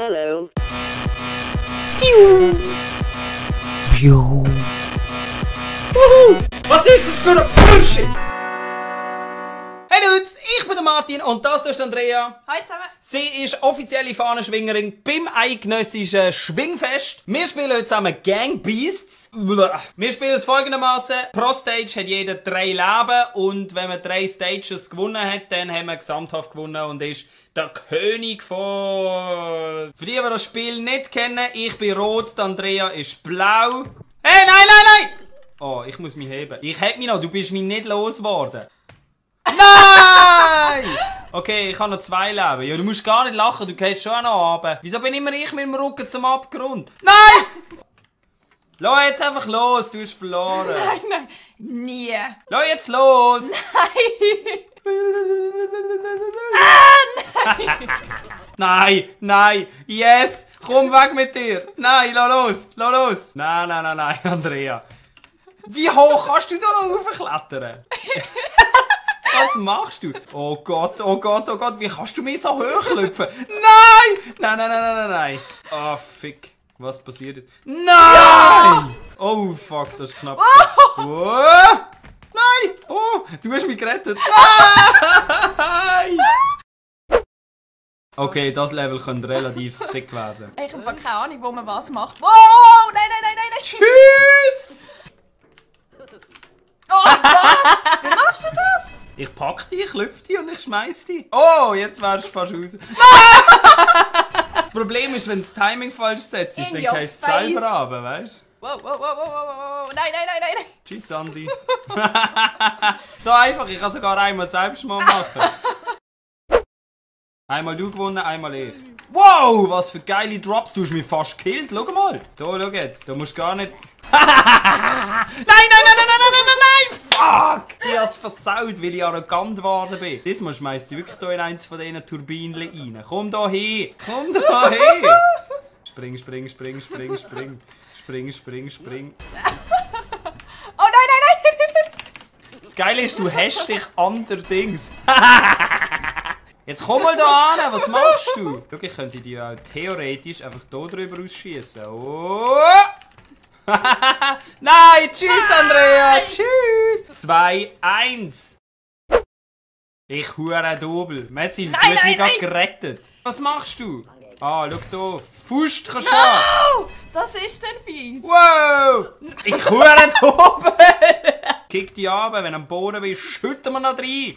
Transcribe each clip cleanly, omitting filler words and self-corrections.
Hallo. Was ist das für ein Bullshit? Hey Dudes, ich bin der Martin und das ist Andrea. Hallo zusammen. Sie ist offizielle Fahnenschwingerin beim eidgenössischen Schwingfest. Wir spielen heute zusammen Gang Beasts. Wir spielen es folgendermaßen: Pro Stage hat jeder 3 Leben und wenn man 3 Stages gewonnen hat, dann haben wir gesamthaft gewonnen und ist der König von... Für die das Spiel nicht kennen, ich bin rot, Andrea ist blau. Hey, nein, nein, nein! Oh, ich muss mich heben. Ich heb mich noch, du bist mich nicht losgeworden. Nein! Okay, ich habe noch 2 Leben. Ja, du musst gar nicht lachen, du gehst schon noch runter. Wieso bin immer ich mit dem Rücken zum Abgrund? Nein! Lass jetzt einfach los, du hast verloren. Nein, nein, nie. Lass jetzt los! Nein, nein, yes! Komm weg mit dir! Nein, lass los, lass los! Nein, nein, nein, nein, Andrea. Wie hoch kannst du da noch raufklettern? Was machst du? Oh Gott, oh Gott, oh Gott, wie kannst du mir so hoch klopfen? Nein! Nein, nein, nein, nein, nein, nein. Oh, fick. Was passiert jetzt? Nein! Ja! Oh, fuck, das ist knapp. Oh! Nein! Oh, du hast mich gerettet. Nein! Okay, das Level könnte relativ sick werden. Ich habe keine Ahnung, wo man was macht. Wow! Nein, nein, nein, nein, nein! Tschüss! Oh, was? Wie machst du das? Ich pack dich, klopf dich und ich schmeiß dich. Oh, jetzt wärst du fast raus. Das Problem ist, wenn das Timing falsch setzt, dann gehst du selber runter, weißt du? Wow, wow, wow, wow, wow, nein, nein, nein, nein. Tschüss, Andi. So einfach, ich kann sogar einmal selbst mal machen. Einmal du gewonnen, einmal ich. Wow, was für geile Drops, du hast mich fast gekillt. Schau mal. Da, schau jetzt, du musst gar nicht... Nein, nein, nein, nein, nein, nein, nein, nein, fuck! Ich hab's versaut, weil ich arrogant geworden bin. Diesmal schmeißt sie wirklich hier in eins von diesen Turbinen rein. Komm da hin! Komm da hin! Spring, spring, spring, spring, spring. Spring, spring, spring. Oh nein, nein, nein! Das Geile ist, du hast dich allerdings. Jetzt komm mal da an, was machst du? Schau, ich könnte dich auch theoretisch einfach hier drüber ausschießen. Oh! Nein, tschüss Andrea, tschüss. 2-1. Ich hure Double. Messi, du hast mich gerade gerettet. Was machst du? Ah, schau hier. Faust kannst du. No! Das ist denn fies. Wow! Ich hure Double. Kick dich ab, wenn du am Boden bist, schütten wir noch rein.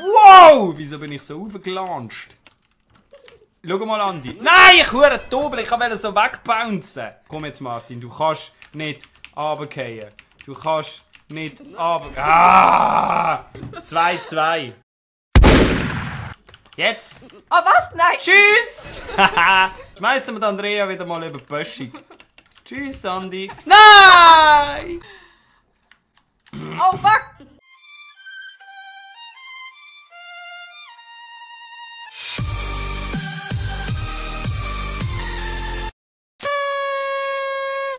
Wow! Wieso bin ich so aufgelatscht? Schau mal, Andi. Nein, ich hure Double. Ich wollte so wegbouncen. Komm jetzt, Martin. Du kannst nicht runterfallen. Du kannst nicht runter... Ah! 2-2. Jetzt. Oh, was? Nein. Tschüss! Schmeißen wir Andrea wieder mal über die Böschung. Tschüss, Andi. Nein! Oh, fuck.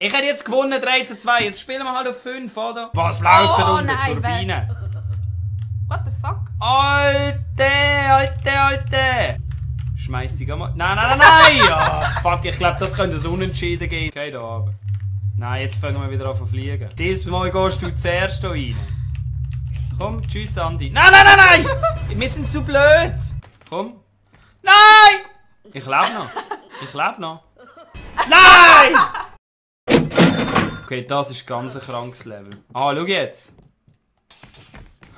Ich hätte jetzt gewonnen, 3-2. Jetzt spielen wir halt auf 5, oder? Was läuft denn unter der Turbine? What the fuck? Alte! Schmeiß dich mal. Nein, nein, nein, nein! Oh, fuck, ich glaube, das könnte ein Unentschieden geben. Okay, da oben. Nein, jetzt fangen wir wieder an zu fliegen. Diesmal gehst du zuerst hier rein. Komm, tschüss, Andi. Nein, nein, nein, nein! Wir sind zu blöd! Komm. Nein! Ich lebe noch. Ich lebe noch. Nein! Okay, das ist ganz ein krankes Level. Ah, schau jetzt.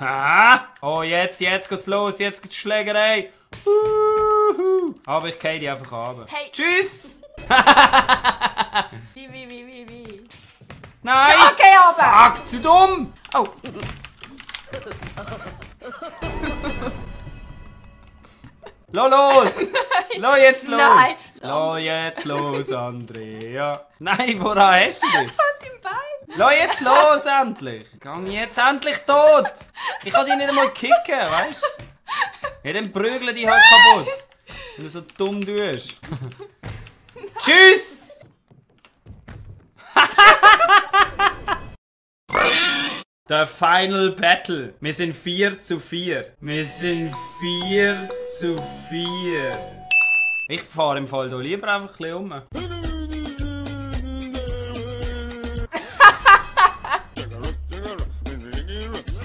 Ha? Oh, jetzt geht's los, jetzt gibt's Schlägerei. Aber ich gehe die einfach runter. Hey. Tschüss! Wie? Nein! Ja, okay, aber! Fuck, zu dumm! Oh! Lass los! Lass jetzt los! Nein! Lass jetzt los, Andrea! Nein, woran hast du dich? Hat im Bein! Lass jetzt los, endlich! Gang jetzt endlich tot! Ich kann dich nicht einmal kicken, weißt du? Ja, dann prügeln die halt kaputt! Wenn du so dumm tust. Tschüss! Der Final Battle. Wir sind 4-4. Wir sind 4-4. Ich fahre im Fall hier lieber einfach ein bisschen um.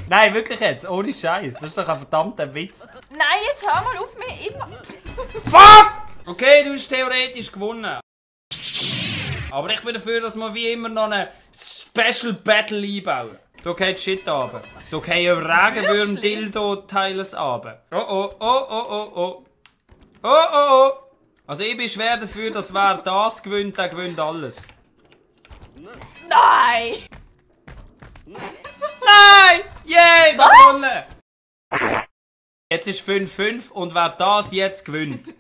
Nein, wirklich jetzt, ohne Scheiß. Das ist doch ein verdammter Witz. Nein, jetzt hör mal auf mich immer. Fuck! Okay, du hast theoretisch gewonnen. Aber ich bin dafür, dass wir wie immer noch eine Special Battle einbauen. Da geht Shit runter. Da gehen Regenwürm Dildo-Teiles runter. Oh oh, oh oh oh oh. Oh oh oh. Also ich bin schwer dafür, dass wer das gewinnt, der gewinnt alles. Nein! Nein! Yay! Ich hab gewonnen! Jetzt ist 5-5 und wer das jetzt gewinnt,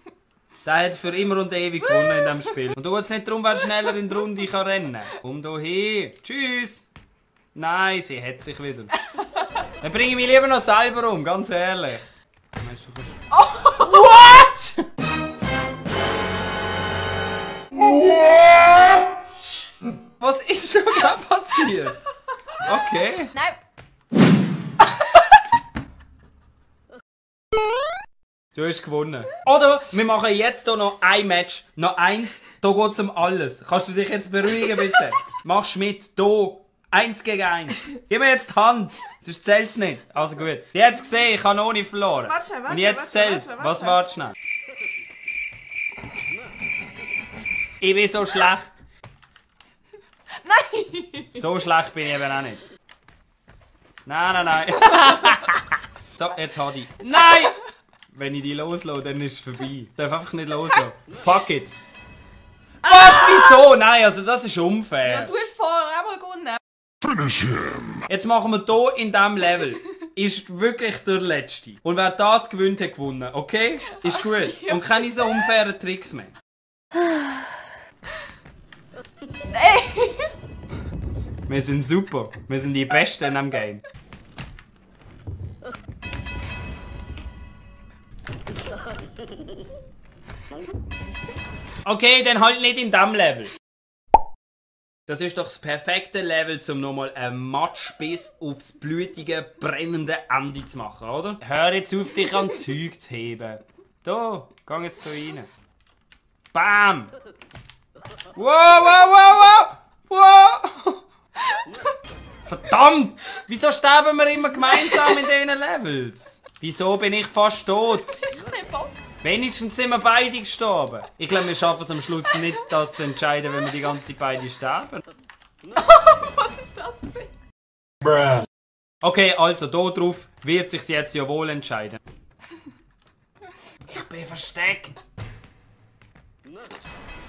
der hat für immer und ewig gewonnen in diesem Spiel. Und da geht es nicht darum, wer schneller in der Runde kann rennen kann. Komm da hin. Tschüss! Nein, sie hat sich wieder. Dann bringe ich mich lieber noch selber um, ganz ehrlich. Meinst du, kannst... What?! Was ist schon da passiert? Okay. Nein! Du hast gewonnen. Oder wir machen jetzt hier noch ein Match. Noch eins. Da geht es um alles. Kannst du dich jetzt beruhigen, bitte? Machst mit. Hier. 1 gegen 1. Gib mir jetzt die Hand. Sonst zählt es nicht. Also gut. Jetzt gesehen, ich habe noch nicht verloren. Warte, und jetzt zählt es. Was warte schnell? Ich bin so schlecht. Nein! So schlecht bin ich eben auch nicht. Nein, nein, nein. So, jetzt habe ich. Nein! Wenn ich die loslasse, dann ist es vorbei. Ich darf einfach nicht loslassen. Fuck it. Was? Wieso? Nein, also das ist unfair. Ja, du hast vorher auch mal gewonnen. Finish him. Jetzt machen wir hier in diesem Level. Ist wirklich der Letzte. Und wer das gewinnt, hat gewonnen. Okay? Ist gut. Und keine so unfairen Tricks mehr. Wir sind super. Wir sind die Besten in diesem Game. Okay, dann halt nicht in diesem Level. Das ist doch das perfekte Level, um nochmal einen Match bis aufs blutige, brennende Ende zu machen, oder? Hör jetzt auf, dich an Zeug zu heben. Da, geh jetzt hier rein. Bam! Wow, wow, wow, wow! Wow! Verdammt! Wieso sterben wir immer gemeinsam in diesen Levels? Wieso bin ich fast tot? Ich bin Box. Wenigstens sind wir beide gestorben. Ich glaube, wir schaffen es am Schluss nicht, das zu entscheiden, wenn wir die ganze Zeit beide sterben. Was ist das denn? Bruh. Okay, also hier drauf wird sich jetzt ja wohl entscheiden. Ich bin versteckt.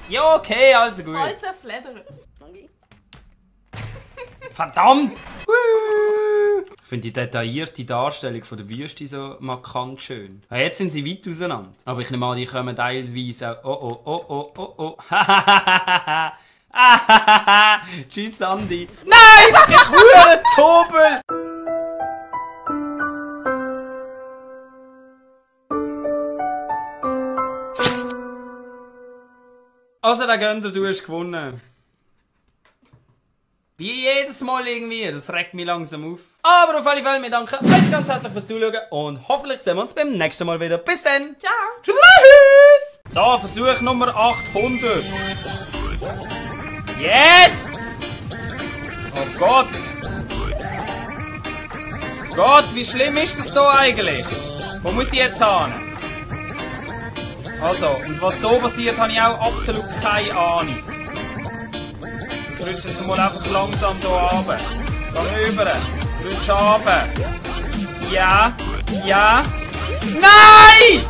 Ja, okay, also gut. Alles auf Leder. Verdammt! Ich finde die detaillierte Darstellung von der Wüste so markant schön. Ja, jetzt sind sie weit auseinander. Aber ich nehme an, die kommen teilweise auch... Oh, oh, oh, oh, oh, oh. Tschüss, Andi. Nein! Ich hure Tobel! Also, der Günther, du hast gewonnen. Wie jedes Mal irgendwie, das regt mich langsam auf. Aber auf alle Fälle, wir danken euch ganz herzlich fürs Zuschauen und hoffentlich sehen wir uns beim nächsten Mal wieder. Bis dann! Ciao! Tschüss! So, Versuch Nummer 800. Yes! Oh Gott! Gott, wie schlimm ist das hier eigentlich? Wo muss ich jetzt hin? Also, und was hier passiert, habe ich auch absolut keine Ahnung. Ich rutsche jetzt mal einfach langsam hier runter. Geh rüber. Rutsch runter. Ja. Ja. Nein!